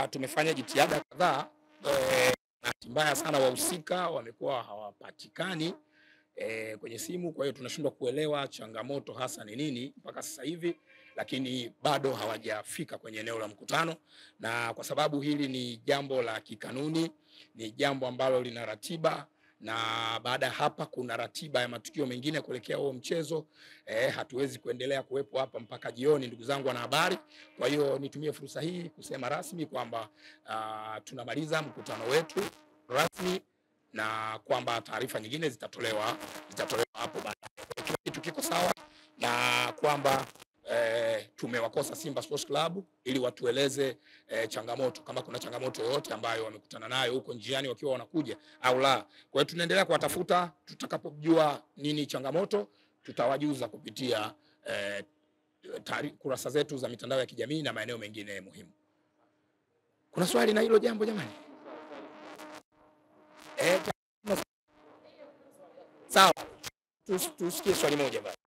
Tumefanya jitihada kadhaa, bahati mbaya sana wahusika wamekuwa hawapatikani kwenye simu, kwa hiyo tunashindwa kuelewa changamoto hasa ni nini mpaka sasa hivi, lakini bado hawajafika kwenye eneo la mkutano, na kwa sababu hili ni jambo la kikanuni, ni jambo ambalo lina ratiba, na baada hapa kuna ratiba ya matukio mengine kuelekea huo mchezo. Hatuwezi kuendelea kuwepo hapa mpaka jioni, ndugu zangu wanahabari. Kwa hiyo nitumie fursa hii kusema rasmi kwamba tunamaliza mkutano wetu rasmi na kwamba taarifa nyingine zitatolewa hapo baadaye. Kila kitu kiko sawa na kwamba tumewakosa Simba Sports Club ili watueleze changamoto, kama kuna changamoto yoyote ambayo wamekutana nayo huko njiani wakiwa wanakuja au la. Kwa hiyo tunaendelea kuwatafuta, tutakapojua nini changamoto tutawajuza kupitia kurasa zetu za mitandao ya kijamii na maeneo mengine muhimu. Kuna swali na hilo jambo jamani? Sawa, tusikie swali moja basi.